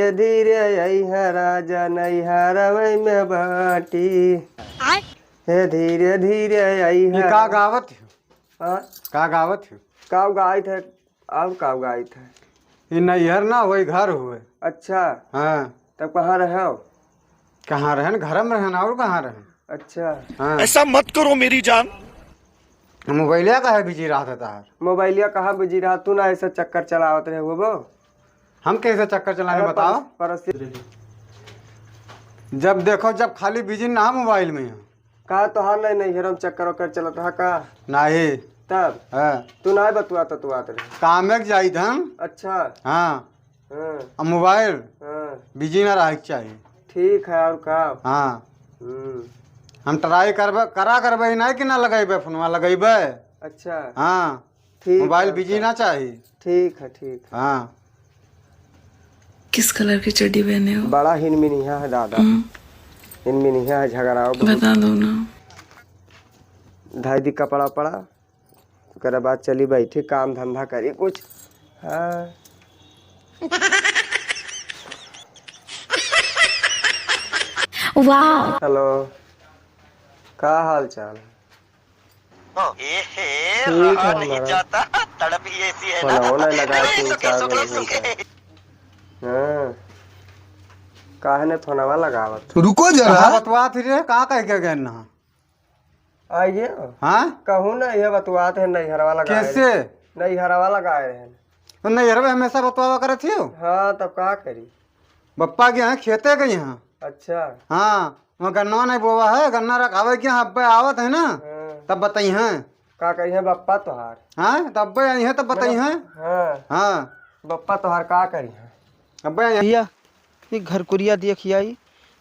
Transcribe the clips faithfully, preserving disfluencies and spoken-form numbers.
धीरे धीरे अइहा राजा, नैहरवै में बाटी। हे धीरे धीरे अइहा। ई का गावत हो? हाँ? का गावत हो? का गाइत है? और का गाइत है? ई नैहर ना होई, घर होई। अच्छा। हाँ। तब कहाँ रहो? कहाँ रहन? घर में रहन, और कहाँ रहन? अच्छा। हाँ। ऐसा मत करो मेरी जान। मोबाइलिया काहे busy रहत है तहार? मोबाइलिया कहाँ busy रहा? तू ना ऐसा चक्कर चलावत रहे हो वो। हम कैसे चक्कर चलाने अरे बताओ? परस-, परस- जब देखो जब खाली busy ना मोबाइल में है। का तोहार नहीं, नहीं हेरम चक्कर वक्कर चलत रहा का? नहीं। तब? हाँ। तू ना बतुआ तो तू आत रहे। काम में जाइत हम। अच्छा। हाँ। हाँ। अब मोबाइल हाँ। busy ना रहे के चाहिए। ठीक है, और का? हाँ। हम्म। हम try करबे, करा करबे, ई नहीं कि ना लगैबे, फोनवा लगैबे। अच्छा। हाँ। ठीक मोबाइल है, busy अच्छा। ना चाही। ठीक है, ठीक है। हाँ। किस colour की चड्डी पहने हो? बड़ा हिनमिनिया है दादा। हम्म। हिनमिनिया है, झगड़ाओ बहुत। बता दो ना। धाई दी कपड़ा पड़ा। ओकरे बाद चली बैठी, काम धंधा करी कुछ। हाँ। वाह। Hello, का हाल चाल? ए हे, ठीक है रहा नहीं हमारा। जाता, तड़प ही ऐसी है ना। फोनवा नहीं लगा, तीन चार दिन हो गए। हाँ। काहे ने फोनवा लगावत? रुको जरा। कहाँ बतुआत रहे, का कह के गए ना? आइए। हाँ? कहूँ ना, ये बतुआत है, नैहरवा लगा है। कैसे? नैहरवा लगा है। तो नैहरवा हमेशा बतुआवा करत हियो? हाँ, तब का करी? बप्पा के यहाँ खेते गई हैं। अच्छा। हाँ, वहाँ गन्ना नहीं बोवा है, गन्ना रखावे के यहाँ अब्बे आवत है ना, हाँ। तब बताई हैं। का करी है बप्पा तोहार? हाँ, तब अब्बे आई हैं, तब बताई हैं। हाँ। हाँ। बप्पा तोहार का करी है? अब्बे आई हैं। भैया, ई घरकुरिया देखि आई,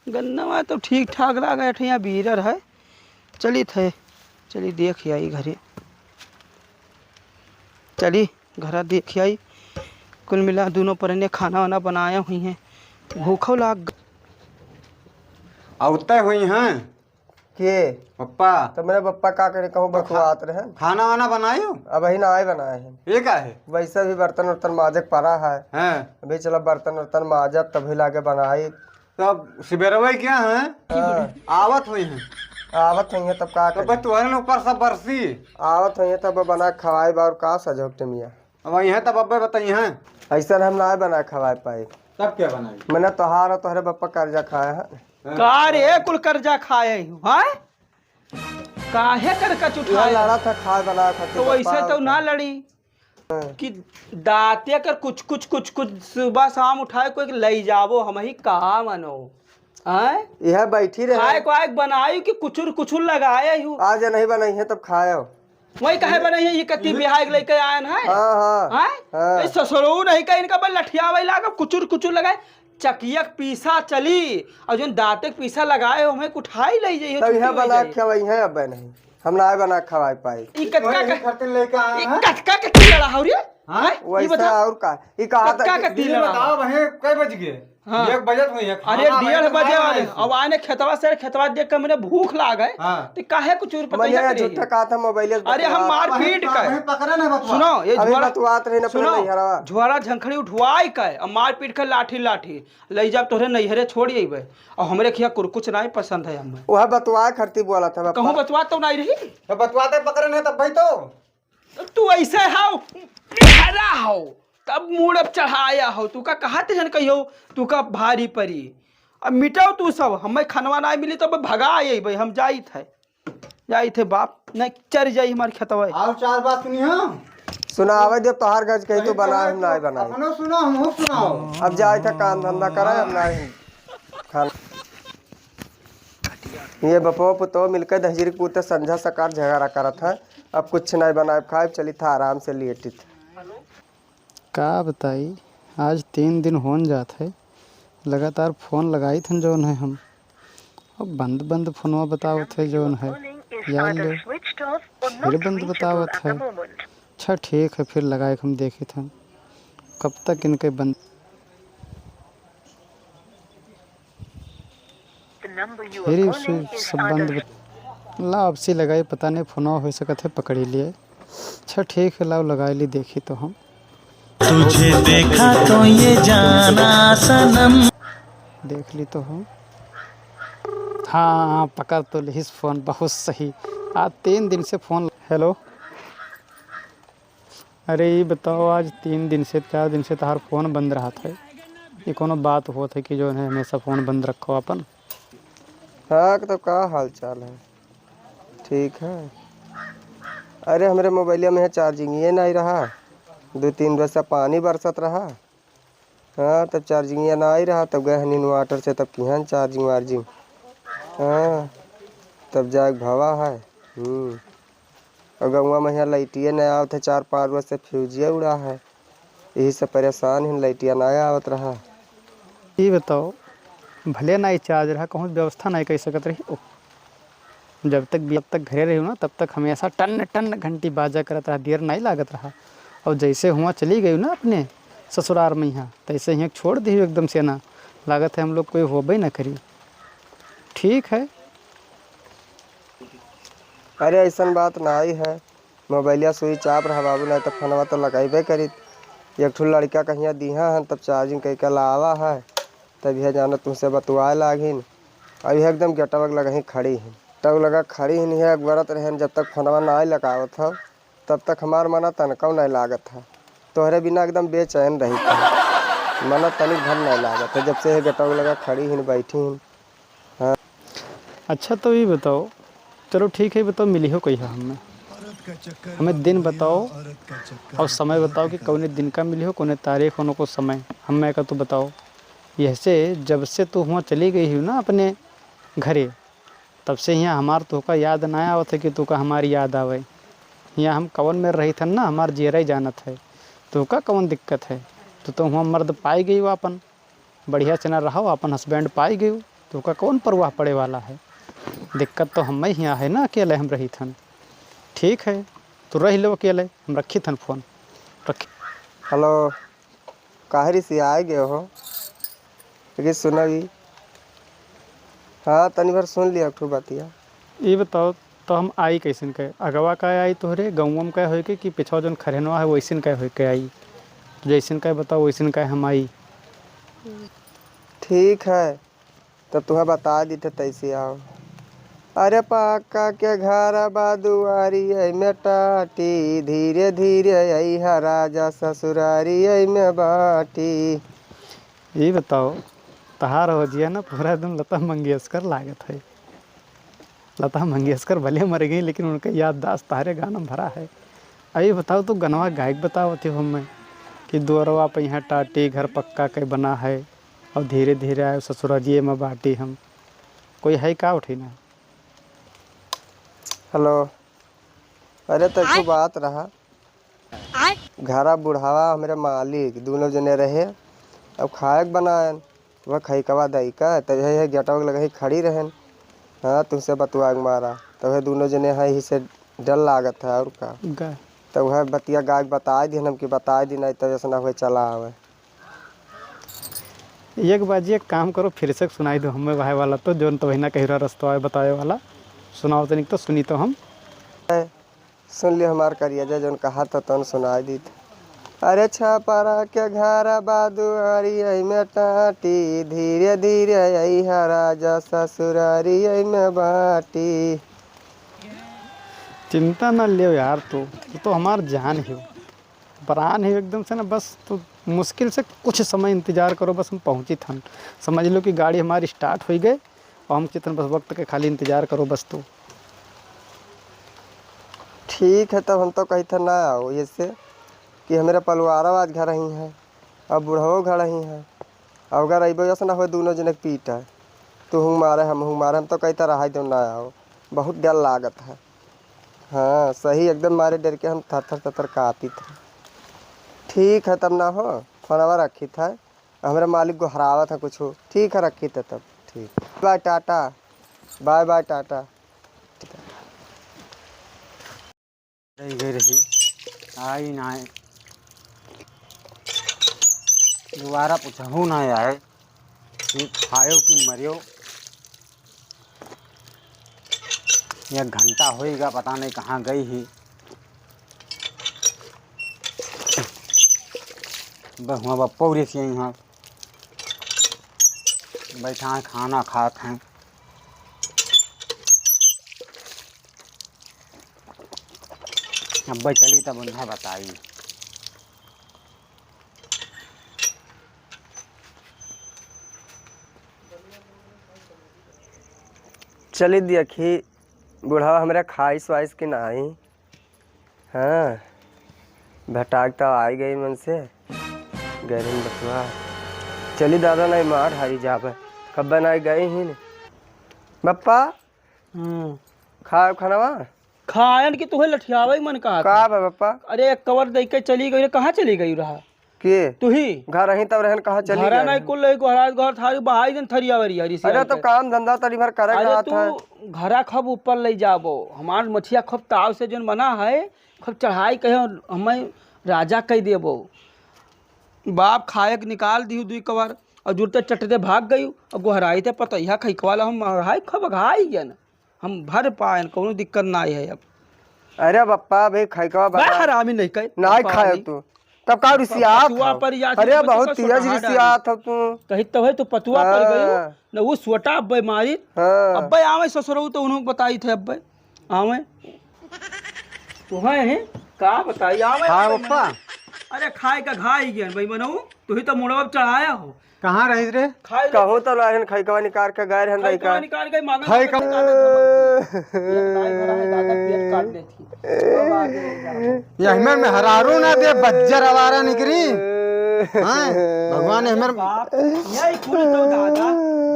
गन्नवा तो ठीक ठाक लागे, एक ठे यहाँ बीरर है। चली थे, चली देखि आई घरे, चली घरा देखि आई। कुल मिला दुनो परने खाना वाना बनाया हुई हैं, भूखो लाग ग- अउते हुई हैं। के? पप्पा। तो मेरे पप्पा का करे, कहूँ तो खा-, बतुआत रहे। खाना वाना बनायो? अबहीं नाहीं बनाए हैं। ये का है? वैसे भी बर्तन उर्तन माजे के परा है। हाँ। अभी चला बर्तन उर्तन माजब, तभी लाके बनाई। तब सिबेरवे क्या है? हाँ। आवत हुई हैं। आवत हुई हैं, तब का तो करी? बस तुहरे न ऊपर सब बरसी। आवत हुई हैं, तब बना खवाई बा, और का सजोक टेमिया? अब यहाँ तब अब्बे बताई हैं। ऐसा हम ना बना खवाए पाए। तब क्या बनाई? मैंने तोहार और तोहरे बप्पा कर्जा खाया है। हाँ। का रे, कुल कर्जा खाए हो, हाँ? काहे कर कच उठाए? लड़ा था खाए बना खातिर तो वैसे बप्पा तो ना था। लड़ी। हाँ। कि दाते कर कुछ, कुछ, कुछ, कुछ सुबह शाम उठाए कोई लई जाबो, हम ही कहा मनो। हाँ? यह बैठी रहे। खाए को आए बनाई कि कुचुर, कुचुर लगाए हूँ। आज नहीं बनाई है तब खाए हो। वही काहे बनाई है, ये कत्ती बिहार के लेके आए हैं? हाँ, हाँ, हाँ? हाँ। ये ससुरो नहीं का इनका बल लठिया वही लागा, कुचुर, कुचुर लगाए। चकिया के पीसा चली, और जोन दाते के पीसा लगाए हो, हमें उठाई ले जाइए, तब छुट्टी यहाँ हो बना जाए। खवाई है, अब नहीं, हम ना बना खवाई पाई। ई कतका वही का, खरते लेके आए ई हैं। कतका के की लड़ा हो रे? हाँ? हैं? ई वैसा बता। और का? ई कहा था कतका कि के की ये लड़ा? बताओ, वहीं कै बज गए? हाँ। एक बजत हुई है, अरे, खाना डेढ़ वहीं बजे बना वाले, रहे अब आने खेतवा से, खेतवा देख के मैंने भूख लाग है। हाँ। तो काहे कुछ और पता मने नहीं झूठा करिए। कहा था, मोबाइल से अरे, हम बतवा। मारपीट वहीं का। वहीं पकड़े ना बतवा। सुनो, ये अभी झोरा, बतवात रहे ना, अपने सुनो, नैहरवा। झोरा झंखड़ी उठवाई का, अब मारपीट का लाठी, लाठी। लई जाब तोहरे नैहरे छोड़ अइबे। और हमरे खिया कुरकुच नाहीं पसंद है हमें। वह बतवा खरती बोला था, कहूँ बप्पा। बतवा तो नाहीं रही। तो बतवाते पकड़े नहीं तब भाई तो। तू ऐसे हाव, निहरा हो, तब मूड़ अब चढ़ाया हो। तू का कहा ते जन कहियो, तू का भारी परी। अब मिटाओ तू सब, हमें खनवा नाहीं मिली तो अब भगा अइबे, हम जाइत है। जाई थे बाप, नहीं चर जाई हमार खेतवा। और चार बात सुनी हो। सुनावे दे तोहार गज कही तो कहीं बनाए, हम तो नाहीं बनाए। अपनो सुनो, हमहू सुनाओ। अब जाई थे काम धंधा करे, हम नाहीं खान। ये बपो पुतो मिलके दहिजरी के पूते संझा सकार झगड़ा करत है। अब कुछ नाहीं बनाए खाए, चली था आराम से लेटी थे। का बताई, आज तीन दिन होन जात है, लगातार फोन लगाइत हन जौन है हम। अब बंद बंद फोनवा बतावत है जौन है, यार ले, फिर बंद बतावत है। अच्छा ठीक है, फिर लगाए हम देखित हन कब तक इनके बंद। फिर ई सु-, सब बंद बत-, ला, अब से लगाई, पता नहीं, फोनवा हो सकत है, पकड़ी लिए। अच्छा, ठीक है, लाओ, लगाई ली, देखी तो हम। तुझे देखा तो ये जाना सनम। देख ली तो हो। हाँ, पकड़ तो लिहिस फोन, बहुत सही। आज तीन दिन से फोन। हेलो, अरे ई बताओ, आज तीन दिन से, चार दिन से तहार फोन बंद रहत है, ये कोनो बात होत है कि जौन है हमेशा फोन बंद रखो आपन? हाँ, तो का हाल चाल है? ठीक है। अरे, हमरे मोबाइलिया में है चार्जिंग, ये नाहीं रहा, दो तीन रोज से पानी बरसत रहा। हाँ, तब चार्जिंगिया नाहीं रहा, तब गए हन इन्वर्टर से, तब किहन चार्जिंग वार्जिंग। हाँ, तब जाके भवा है। हम्म। और गउँवा में यहाँ लाइटिया नाहीं आवत है, चार पाँच रोज से फ्यूजिया उड़ा है, यही से परेशान हन, लाइटिया नाहीं आवत रहा। ई बताओ, भले नाहीं चार्ज रहा, कहूँ व्यवस्था नाहीं कर सकत रही। ओ, जब तक, जब तक घरे रही ना, तब तक हमेशा टन टन घंटी बाजा करत रहा, देर नाहीं लागत रहा। और जैसे हुआँ चली गई ना अपने ससुरार में यहाँ, तैसे ही छोड़ दी एकदम से ना, लागत है हम लोग कोई होबे ना करी। ठीक है। अरे, ऐसन बात नाहीं है, मोबाइलिया स्विच ऑफ रहा बाबू, नाहीं तो फोनवा तो लगइबे करित। एक ठो लड़का कहिया दिहा हन, तब चार्जिंग कइके लावा है, तब यह जानो तुमसे बतुआए लागिन। अब यह एकदम गेटवा के लगही खड़ी हिन, गेटवा के लगा खड़ी हिन, यह अगवरत रहन, जब तक फोनवा नाहीं लगावत हो, तब तक हमार मना तनकौ नाहीं लागत है। तोहरे बिना एकदम बेचैन रही था, मना तनिक भर नाहीं लागत है, जब से यह गेटवा के लगा खड़ी हिन, बैठी हिन। हाँ। अच्छा, तो ई बताओ, चलो ठीक है, बताओ, मिलिहो कहिया हमें? हमें दिन बताओ और समय बताओ कि कौने दिन का मिलिहो, कौने तारीख, कौनो को समय, हमें का तो बताओ। यहसे जब से तू हुआँ चली गई हो ना अपने घरे, तब से हियाँ हमार तोहका याद ना आवत है कि तोहका हमार याद आवे। हियाँ हम कवन में रहित हन ना, हमार जियरा ही जानत है। तोहका कवन दिक्कत है? तू तो हुआँ मर्द पाई गई हो आपन, बढ़िया से ना रहो, आपन husband पाई गई हो, तोहका कवन परवाह पड़े वाला है? दिक्कत तो हमें हियाँ है ना, अकेले हम रहित हन। ठीक है, तू रह लो अकेले, हम रखित हन फोन। रखी। हेलो। काहे रिसियाए गए हो? लेकिन सुनो ई। हाँ, तनी भर सुन लिया एक ठो बतिया। ई बताओ, तो हम आई कैसन के? अगवा का आई तोहरे गउँवा में का होई के कि पिछवा जौन खरेनवा है वैसन का होई के आई? तो जैसन का बताओ वैसन का हम आई। ठीक है, तब तुहा बता दी थे तैसे आओ। अरे पक्का के घर बा दुआरी, ऐ में टाटी, धीरे धीरे अइहा राजा ससुरारी, ऐ में बाटी। ई बताओ, तहार हो जिया ना पूरा एकदम लता मंगेशकर लागत है। लता मंगेशकर भले मर गई, लेकिन उनका याददाश्त तहारे गाना में भरा है। अई बताओ, तू गनवा गायक बतावत हो हमें कि दुअरवा पे यहाँ टाटी, घर पक्का के बना है, और धीरे धीरे आए ससुरारिये में बाटी हम। कोई है का उठी ना? हेलो, अरे तो एक ठो आय? बात रहा। आय? घरा बुढ़ावा हमरे मालिक दोनों जने रहे, अब खाए के बनायन, वह खैकवा दई का, तब यही है गेटवा के लगही खड़ी रहन। हाँ, तुमसे बतुआ के मारा, तब है दोनों जने हैं, यही से डर लागत है और का। गा- तो वह बतिया गाय के बताए दिहन हम कि बताए दी, नहीं तो ऐसा ना हुए चला आवे। एक बाजी एक काम करो, फिर से सुनाई दो हमें वह वाला तो, जोन तो वही ना कही रहा रस्तवा बतावे वाला, सुनाओ तनिक तो सुनी तो हम। सुन लियो हमार करिया जा, जोन कहा तो तन सुनाई दीत। अरे छपरा के घर बा दुआरी, ऐ में टाटी, धीरे धीरे अइहा राजा ससुरारी, ऐ में बाटी। चिंता ना लियो यार, तू, तू तो हमार जान ही हो। परान है एकदम से ना, बस तू मुश्किल से कुछ समय इंतजार करो, बस हम पहुँचित हन। समझ लो कि गाड़ी हमारी start होइ गए और हम चितन बस वक्त के खाली इंतजार करो बस तू। ठीक है, तब हम तो कही था ना आओ, ऐसे कि हमारे पलवारा आज घर ही है, अब बुढ़वो घर ही है, अब अगर अइबो जैसे ना हो दोनों जने के पीट है, तू हूँ मारे हम हूँ मारे, हम तो कही था रहा दो ना आओ, बहुत डर लागत है। हाँ, सही एकदम मारे डर के हम थर थर थर थर काँपित है। ठीक है तब ना हो, फोनवा रखित है, हमरे मालिक गोहरावत है कुछ। ठीक है, रखित है तब। ठीक, बाय टाटा, बाय बाय टाटा। रही गई रही, आई ना आए, दोबारा पूछहू ना आए। ये खायो कि मरियो, एक घंटा होइगा, पता नहीं कहाँ गई ही। बस हुआँ बप्पा उरे से यहाँ बैठा है, खाना खात हैं। अब्बे चली तब उन्हें बताई। चली देखी बुढ़वा हमरा खाइस वाइस कि नाही। हाँ, भेटाक त आई गई मन से। गरीन बतवा। चली दादा, नाही मार हारी जाबे। कब बनाई गई ही ने। बप्पा, हम्म। खाओ खानवा? खायन कि तुहे लठियावे मन कहा का था? बा बप्पा? अरे, एक कवर दे के चली गई, कहाँ चली गई रहा? के? तुही। घर अहीं तब रहन, कहाँ चली घरा गए नहीं हैं? कुल रही, गोहराज गोहर थारी बहाई दिन थरिया वरिया, रिसिया अरे, तो के। काम धंधा तनी भर करे अरे, रहत तू है। घरा खूब ऊपर ले जाबो, हमार मछिया खूब ताव से जोन बना है, खूब चढ़ाई कहे, हमें राजा कह देबो। बाप खाए के निकाल दिहु दुई कवर, और जुरते चटते भाग गई, और गोहराई ते पतैया खैकवा ला हम हाय खूब घाई गन। हम भर पाएन, कौनो दिक्कत नाई है अब। अरे बप्पा, अबे खैकवा बा बता। हरामी नहीं कहे। नाई बप्पा खाए नहीं। तू। तब का रिसियात पतुआ हो? पर या अरे बहुत तेज रिसियात हो तू। कही तो है तू पतुआ पर गई। हाँ। न वो सोटा अब्बे मारी। हाँ। अब्बे आवे ससुरऊ तो उन्हों बताई थे अब्बे। आवे। तू है, है? का बताई आवे हाँ अब्बे बप्पा। मारी। अरे खाए का घा ही गया भाई मनऊ। तू ही तो मुड़वा चढ़ाया हो। कहाँ रहिस रे? खाए ले। कहूँ तो लाहिन खैकवा निकार के गए रहन खैकवा लइका। निकार के मांगन खैकवा। तो निकाले धमक। ये ताई भरा है दादा, पेट काट लेती। अब आ गए यार। ये हमें मेहरारू ना दे, बज्जर आवारा निकरी। हाँ, भगवान हमें बाप, यही कुल तो दादा,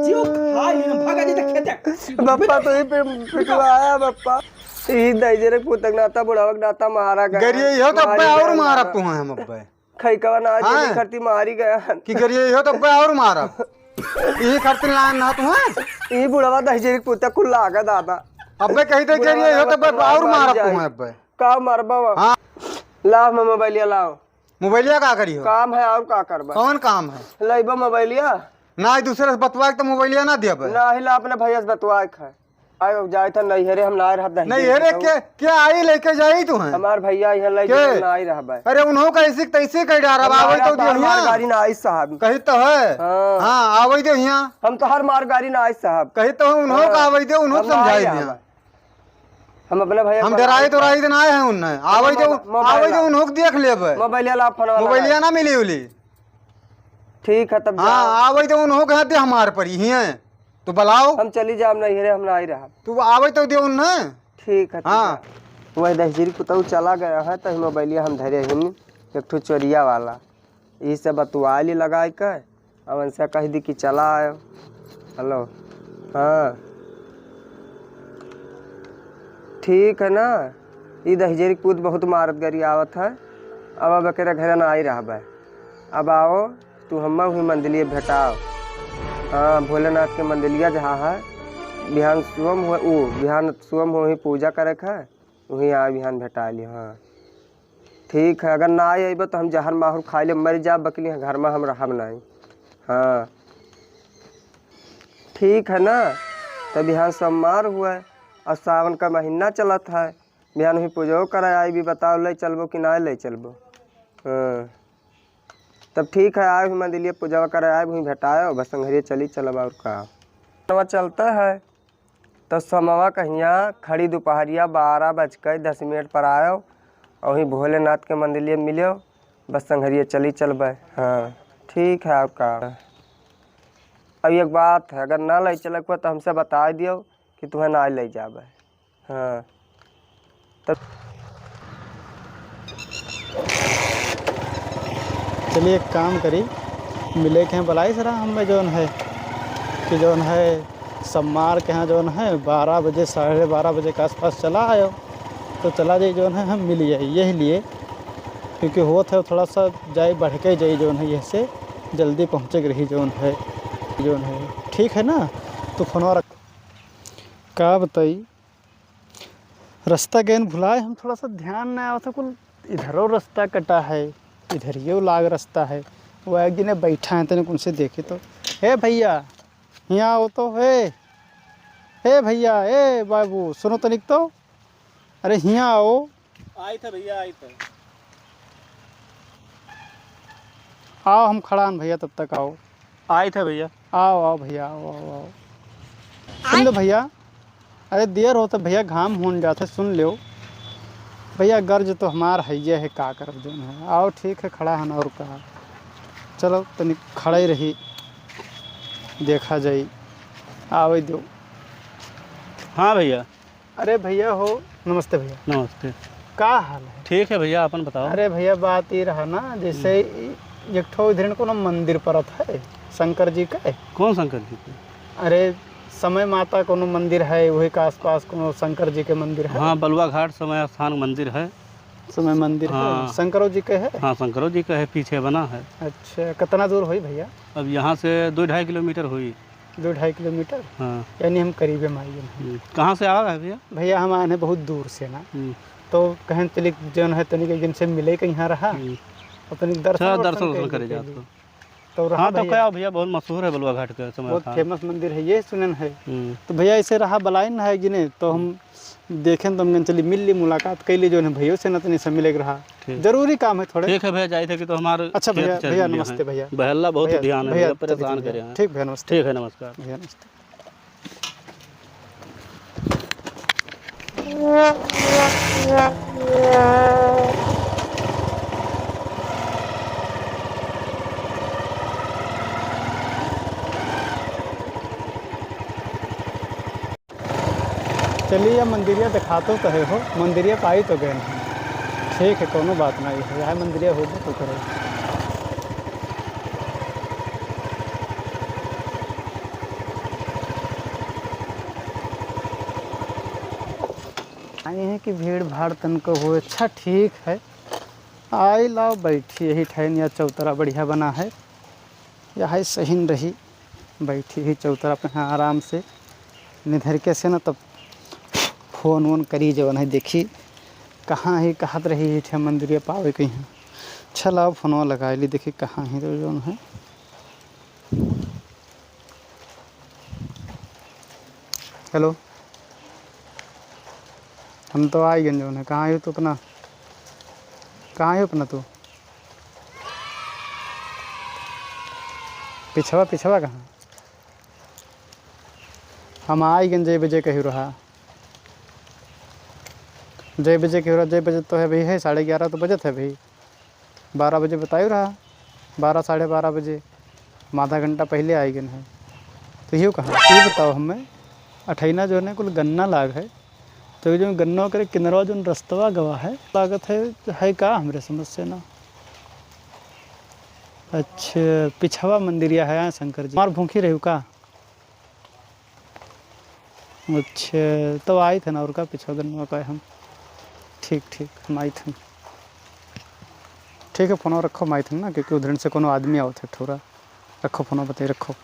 जीव खा लेना, भागा जी, देख, देख। बप्पा तो ही पे पिटवाया बप्पा। ई दहिजरे पुतक नाता बुढ़ावक नाता मारा गया। गरिया यो तो मारी अब्बे और गया मारा दादा। तू है हम अब्बे। खैकवा ना हाँ। जेरी खरती मारी गया। की करिए, इहो तो अब्बे और मारब। इही खरती लान ना तू, हाँ? ई बुढ़वा दहिजरी पुता कुल लागा दादा। अब्बे कही दे बुढ़वा करिए, इहो तो अब्बे मार और मार मारब जाए। तू, अब्बे। का मारबा बा? हाँ। लाव मैं मोबाइलिया लाव। मोबाइलिया का करियो? काम है और का करबा? कौन काम है? लइबा मोबाइलिया? ना, ई दूसरे से बतवा के तो मोबाइलिया ना देबे। ना, हिला अपने भैया से बतवा के है। आयो, जाए था नैहरे, हम ना रहब दहिजरी नैहरे पुतऊ। के, के आई लेके जाई तू हैं? हमार भैया यहाँ ले के? जाए, हम ना आई रहबे। अरे उन्हों का ऐसी तैसी कह डारा हम ना आवै तो रहब, हमार दिहिया। गाड़ी ना आई साहब। कही तो है। हाँ। हाँ, आवै दे हिया। हम तो हर मार गाड़ी ना आई साहब। कही तो है, उन्हों हाँ। का आवै दे, उन्हों हम ना समझाई आई दिया। रहबे। हम अपने भैया हम को डराए तो राई दिन आए हैं उन्हें। आवै दे, मोबाइल, आवै दे उन्हों को देख लेबे। मोबाइल ला, फोन वाला मोबाइलिया ना। ना मिली उली। ठीक है, तब हाँ, जाओ। आवै दे उन्हों के हाथ दे हमार परी हिया। तो बुलाओ। हम चली जाब नैहरे, हम ना आई रहब। तू आवै तो दे उन्हें। ठीक है, तू हाँ। जा। वह दहिजरी पुतऊ चला गया है, तो मोबाइलिया हम धरे हन, एक ठो चोरिया वाला। ई से बतुआ ली लगाए के, अब उनसे कह दी कि चला आयो। हेलो, हाँ। ठीक है ना, ई दहिजरी पूत बहुत मारत गरियावत है, अब, अब एकरे घरे ना आई रहबे। अब आओ, तू हम्मा वही मंदिलिया भेटाओ। हाँ, भोलेनाथ के मंदिलिया जहाँ है, बिहान सुबह हो, ऊ, बिहान सुबह हो वहीं पूजा करे के है, वहीं आ बिहान भेटा लियो। हाँ, ठीक है, अगर ना आई अइबे तो हम जहर माहुर खाई ले मर जाब, बकली घर में हम रहब नहीं। हाँ, ठीक है ना, तो बिहान सोमवार हुआ है और सावन का महीना चलत है, बिहान वहीं पूजो करे आई भी, बताओ ले चलबो कि ना ले चलबो? हाँ। तब ठीक है, आए हुई मंदिलिया पूजवा करे, आए हुई भेटाए, बस संघरिया चली चलब और का। नवा चलता है, तो समवा कहिया खड़ी दोपहरिया बारह बज के दस मिनट पर आयो, और वहीं भोलेनाथ के मंदिलिया मिलो, बस संघरिया चली चलबे। हाँ, ठीक है, और का। अब एक बात है, अगर ना ले चलक हुआ तो हमसे बताए दियो कि तुम्हें ना ले जाबे। हाँ। तब चलिए, एक काम करी, मिले के हैं, बुलाई सरा हमें जौन है कि जौन है, सम्मार के यहाँ जौन है, बारह बजे, साढ़े बारह बजे के आसपास चला आयो, तो चला जाई, जौन है, हम मिल जाई, यही लिए, क्योंकि होत है थोड़ा सा जाई, बढ़ के जाई, जौन है, यह से जल्दी पहुँचे के रही, जौन है, जौन है, ठीक है ना? तो फोनवा रख, का बताई, रास्ता गैन भुलाए, हम थोड़ा सा ध्यान ना आवत है, कुल इधरो रास्ता कटा है, इधरियो लाग रास्ता है। वो एक जने बैठा है, तने उनसे देखे तो, "हे भैया, हियाँ आओ तो, हे, हे भैया, ए बाबू, सुनो तनिक तो, अरे हियाँ आओ।" आई थे भैया, आई थे। आओ, हम खड़ा हन भइया, तब तक आओ। आइत है भइया। आओ, आओ भइया, आओ, आओ, आओ। सुन लो भइया, अरे देर होत है भइया, घाम होन जात है, सुन लो। भइया गर्ज तो हमार हइये है, का करब जौन है। आओ ठीक है, खड़ा हन और का। चलो तनी खड़ा ही रही, देखा जाई, आवे दो। हाँ भइया। अरे भइया हो, नमस्ते भइया। नमस्ते। का हाल है? ठीक है भइया, अपन बताओ। अरे भइया, बात ये रहा ना, जैसे हम्म। ई एक ठो इधर कोनो मंदिर परत है शंकर जी के। कौन शंकर जी के? अरे समय माता कोनो मंदिर है, वही के आसपास कोनो शंकर जी के मंदिर है। हाँ, बलुआ घाट समय स्थान मंदिर है। समय मंदिर है, हाँ। शंकरो जी के है? हाँ, शंकरो जी का है, पीछे बना है। अच्छा, कितना दूर होई भइया? अब यहाँ से दो ढाई किलोमीटर होई। दो ढाई किलोमीटर? हाँ। यानी हम करीबे में आइए हैं। हम्म, कहाँ से आ रहा है भइया? भइया हम आए हैं बहुत दूर से ना, हम्म। तो कहें चलिए जौन है तनिक एक दिन से मिले के यहाँ रहा, हम्म। और तनिक दर्शन अच्छा, वर्शन दर्शन वर्शन कर करे लिए, जात कर लिए। हो। तो रहा हाँ, तो भइया। क्या भइया, बहुत मशहूर है बलुआ घाट के समय बहुत स्थान। Famous मंदिर है, ये सुनन है। हम्म। तो भइया ऐसे रहा बलाइन है कि नहीं, तो हम देखें तो हम कहन चली मिल ली, मुलाकात कर ली, जौन है भइयों से ना तनी से मिले के रहा। ठीक। जरूरी काम है थोड़े। ठीक है भइया, जाइत है कि तो हमारे अच्छा खेत भइया, चल भइया लिए नमस्ते हैं। भइया। बहला बहुत भइया, ध्यान है भइया, भइया, चलित परेशान भइया। करे हैं। ठीक भइया, नमस्ते। ठीक है, नमस्कार। भइया, नमस्ते। चलिए, अब मंदिरिया देखातो तो है हो, मंदिरिया पाई तो गए नहीं। ठीक है, कोनो बात नहीं है, यहाँ मंदिरिया होबे तो करे। आई है कि भीड़ भाड़ तनको हो, अच्छा ठीक है। आई लाओ बैठी यही ठहन, या चौतरा बढ़िया बना है, यही सहीन रही। बैठी ही चौतरा पे हाँ आराम से निधर के से ना, तब फोन वोन करी जवन है, देखी कहाँ ही कहत रही ही ठे मंदिरिया पावे कहीं। चला फोनवा लगाई ली, देखी कहाँ ही तो जवन है। हेलो, हम तो आई गन जवन है। कहाँ हो तू अपना, कहाँ हो अपना तू? पिछवा, पिछवा कहाँ? हम आई गन, जय बजे कही रहा, जय बजे कही रहा, जय बजे तो है भाई, है साढ़े ग्यारह तो बजत है भाई। बारह बजे बतायो रहा, बारह, साढ़े बारह बजे, हम आधा घंटा पहिले आई गन है। तो यूँ कहा, ये बताओ हमें, अठैना जौन है कुल गन्ना लाग है, तो ये जौन गन्ना करे किनरवा जौन रस्तवा गवा है, लागत है, है का हमरे समझ से ना। अच्छा, पिछवा मंदिरिया है यहाँ शंकर जी। हमार भूखी रही का? अच्छा, तो आई थे ना, और का पिछवा गन्नवा का है हम। ठीक, ठीक, हम आई थे। ठीक है, फोनवा रखो, हम आई थे ना, क्योंकि उधर से कोनो आदमी आवत है ठोरा। रखो फोनवा, बताई रखो।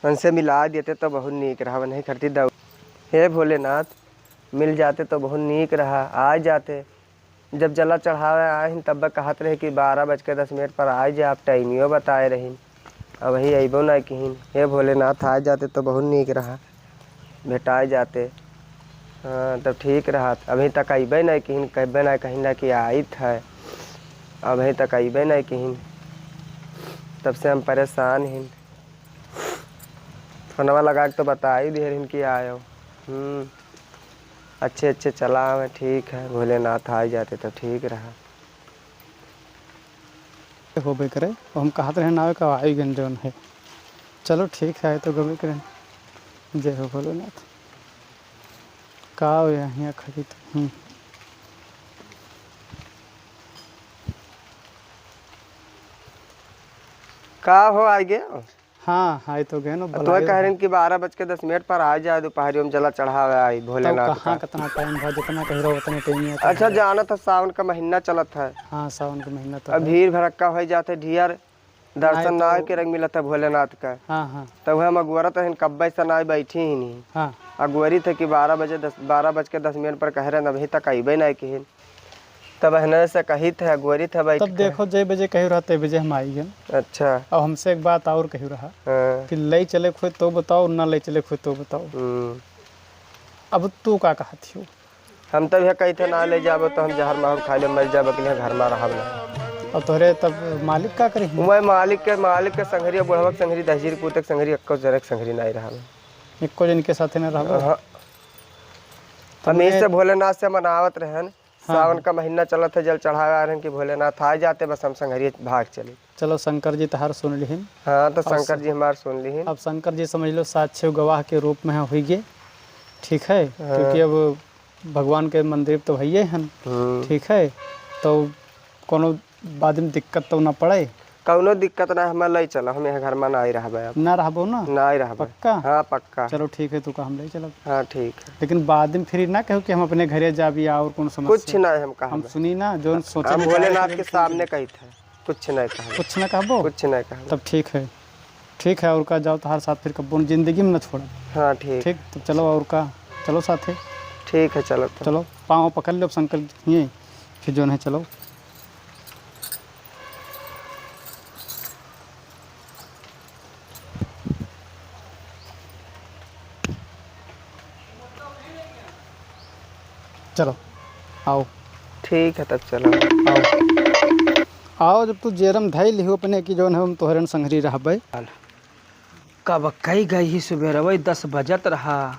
उनसे मिला देते तो बहुत नीक रहा, नहीं करती दऊ। हे भोलेनाथ, मिल जाते तो बहुत नीक रहा, आ जाते। जब जला चढ़ावे आए हिन, तब कहत रहे कि बारह बज के दस मिनट पर आ जाए, आप टाइमियो बताए रहिन, अबही अइबो ना किहिन। हे भोलेनाथ, आ जाते तो बहुत नीक रहा, भेटाए जाते। हाँ, तब ठीक रहत। अबही तक अइबे ना किहिन, कहबे ना कहिन ना कि आइत है, अबही तक अइबे ना किहिन। तब से हम परेशान हिन। फोनवा लगा के तो बताई दिहे रहिन कि आयो। हम्म, अच्छे अच्छे चला आवे, ठीक है, भोलेनाथ आ जाते तो ठीक रहा। होबे करे, हम कहत रहे ना आवे का, आई गन जौन है। चलो ठीक है, आए तो गबे करे। जय हो भोलेनाथ। का हो यहाँ खड़ी तो? हम्म। का हो, आइ गए? हाँ, आइ तो गए ना, तो बुलाए कह रहे हैं कि बारह बज के दस मिनट पर आ जाए, दोपहरियो में जला चढ़ावे आई तब भोलेनाथ कहाँ, का। कितना टाइम भा, जितना कह रहो उतने टाइम में। अच्छा, जानत है सावन का महीना चलत है। हाँ, सावन का महीना तो अब है। भीड़ भड़क्का हो जाते ढियर। दर्शन नहीं ना तो होके रंग मिलत है भोलेनाथ का। हाँ, हाँ। तब हम अगुअरत रहन, कब्बे से ना बैठी ही नहीं। हाँ। अगुअरी थे कि बारह बजे, दस, बारह बज के दस मिनट पर कह रहे हैं, अभी तक अइबे नहीं किहिन। तब एहने से कहित है, गोरित है, बैठ तब के। देखो, जय बजे कही रहा, तय बजे हम आई गए। अच्छा। अब हमसे एक बात और कही रहा हाँ। कि लई चले खोए तो बताओ, ना लई चले खोए तो बताओ। हम्म। अब तू का कहत हो? हम तब यह कही थे, ना ले जाबो तो हम जहर माहुर खा ले, मर जाबो, के लिए घर में रहब ना। और तोहरे तब मालिक का करी? वह मालिक के, मालिक के संघरी, बुढ़वा के संघरी, दहजीर पूते के संघरी, एक्को जने के संघरी नहीं रहब। एक्को जन के साथे ना रहब? हाँ। हम तुमने इससे भोलेनाथ से मनावत रहन, हाँ, सावन हाँ। का महीना चलत है, जल चढ़ावे आ रहन कि भोलेनाथ आ जाते, बस हम संघरी भाग चली। चलो, शंकर जी तहार सुन लिहिन। हाँ, तो अब शंकर स-, जी हमार सुन लिहिन। अब शंकर जी समझ लो साक्षी गवाह के रूप में हुई गए, ठीक है? हाँ। क्योंकि अब भगवान के मंदिर तो भैये हन, हम्म। ठीक है? तो कोनो बाद में दिक्कत तो ना पड़े? कौनो दिक्कत ना, हमें ले चलो, हम यहाँ घर में ना ही रहबे अब। ना रहबो ना? ना ही रहबे। पक्का? हाँ, पक्का। चलो ठीक है, तू का हम ले चलब। हाँ, ठीक है। लेकिन बाद में फिर ना कहो कि हम अपने घरे जाबी या और कोनो समस्या? कुछ ना हम कहबे। हम सुनी ना, जो हम सोचे हम विचारे भोलेनाथ के के सामने कही थे। कुछ नहीं कहबो। कुछ ना कहबो? कुछ नहीं कहबो। तब ठीक है, ठीक है, और का जाओ, तोहार साथ फिर कब्बो जिंदगी में न छोड़ब। हाँ, ठीक। ठीक, तब चलो, और का, चलो साथे। ठीक है, चलो तब। चलो, पाँव पकड़ लो शंकर जी, फिर जो है, चलो। चलो, आओ। ठीक है, तब चलो। आओ। आओ, जब तू जेरम धई लिहो अपने कि जौन है, हम तोहरन संघरी रहबै। कब कई गई ही सुबेरवै, दस बजत रहा,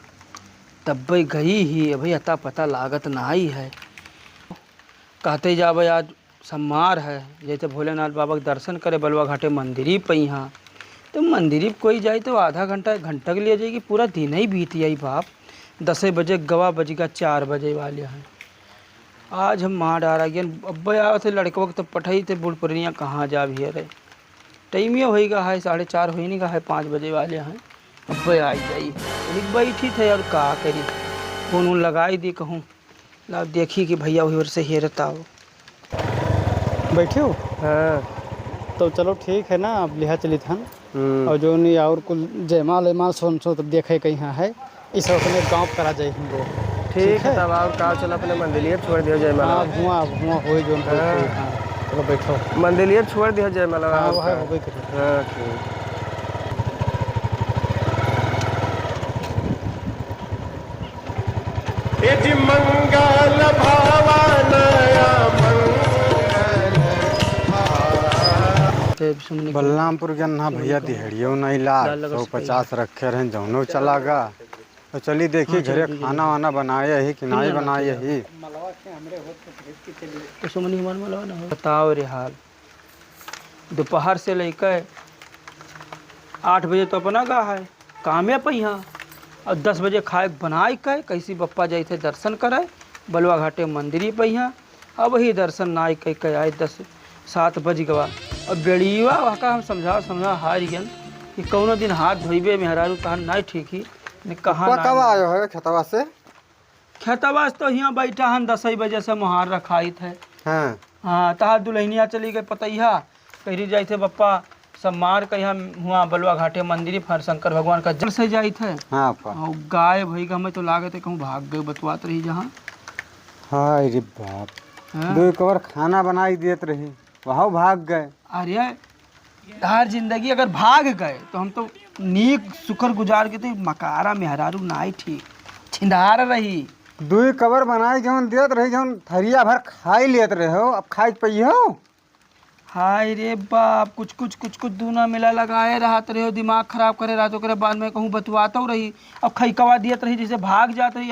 तब्बै गई ही, अभी अता पता लागत नाई है। कहते जाबै आज सम्मार है, जैसे भोलेनाथ बाबा के दर्शन करे बलुआ घाटे मंदिरी पे यहाँ। तो मंदिरी पे कोई जाए तो आधा घंटा, एक घंटा के लिए जाएगी, पूरा दिन ही बीत जाई बाप। दसे बजे गवा बजगा चार बजे वाले हैं। आज हम माँ डारा गए, अब्बे आवत है लड़कवा के तो पठाई थे बूढ़ पुरनिया कहाँ जा भी रे। टाइम ये होई गा है, साढ़े चार होई नहीं गा है, पाँच बजे वाले हैं। अब्बे आई जाई। अभी बैठी थे और का करी, फोन उन लगाई दी कहूँ। लाओ देखी कि भैया वही ओर से हेरत आओ। बैठे हो? हाँ। तो चलो ठीक है ना, अब लिहा चलित हन। हम्म। और जो नहीं और कुल जयमाल वयमाल सोन सो तब देखे कहीं है, इस अपने गाँव करा जाए हम लोग। ठीक ठीक है, है? तब और का चलो अपने मंदिलिये छोड़ दियो जयमाल। हाँ, अब हुआ, अब हुआ होई जो हम लोग हाँ। हाँ। चलो बैठो। मंदिलिये छोड़ दियो जयमाल हाँ, और वह का। होबे करी। हाँ, ठीक। ए जी मंगल भावा नया मंगल भावा। बलरामपुर गन्ना भैया दिहड़ियो नहीं ला, लाल लगा सौ पचास रखे रहे, जौनो चला गा। तो चली देखी हाँ, घरे चली, चली। खाना वाना बनाए ही कि नहीं बनाए ही। तो सुमनी हमार मलवा ना हो। बताओ रे हाल। दोपहर से लेके आठ बजे तो अपना गा है, कामे पे यहाँ। और दस बजे खाए बनाए के, कैसी बप्पा जाए थे दर्शन करे, बलुआ घाटे मंदिरी पे यहाँ। अब वही दर्शन नाई कई के आए, दस, सात बज गवा। अब बेड़िया वहाँ का हम समझा, समझा हार गन कि कौनो दिन हाथ धोइबे मेहरारू तहन नाई ठीक ही, ने कहाँ पप्पा नाई कब नाई। आयो है खेतवा से? खेतवा से तो हियाँ बैठा हन, दसई बजे से मोहार रखाइत है। हाँ। हाँ, तहार दुल्हनिया चली गई पतैया, कही जाइत है बप्पा, सब मार के यहाँ हुआ बलुआ घाटे मंदिर पर शंकर भगवान का जल से जाइत है। हाँ, पा। और गाय भई का हमें तो लागत है कहूँ भाग गए, बतवात रही जहाँ। हाय रे बाप। हाँ। दो एक बार खाना बनाई देत रही, वहाँ भाग गए। अरे, तार जिंदगी अगर भाग गए, तो हम तो नीक शुक्र गुजार के तो मकारा मेहरारू नाई ठीक, छिंदार रही। दुई कबर बनाई जौन देत रही, जौन थरिया भर खाई लेत रहे हो, अब खाई पइहो? हाय रे बाप, कुछ कुछ, कुछ कुछ दूना मिला लगाए रहत रहे हो, दिमाग खराब करे रहत, ओकरे बाद में कहूँ बतुआतो रही, अब खैकवा दियत रही, जैसे भाग जात रही।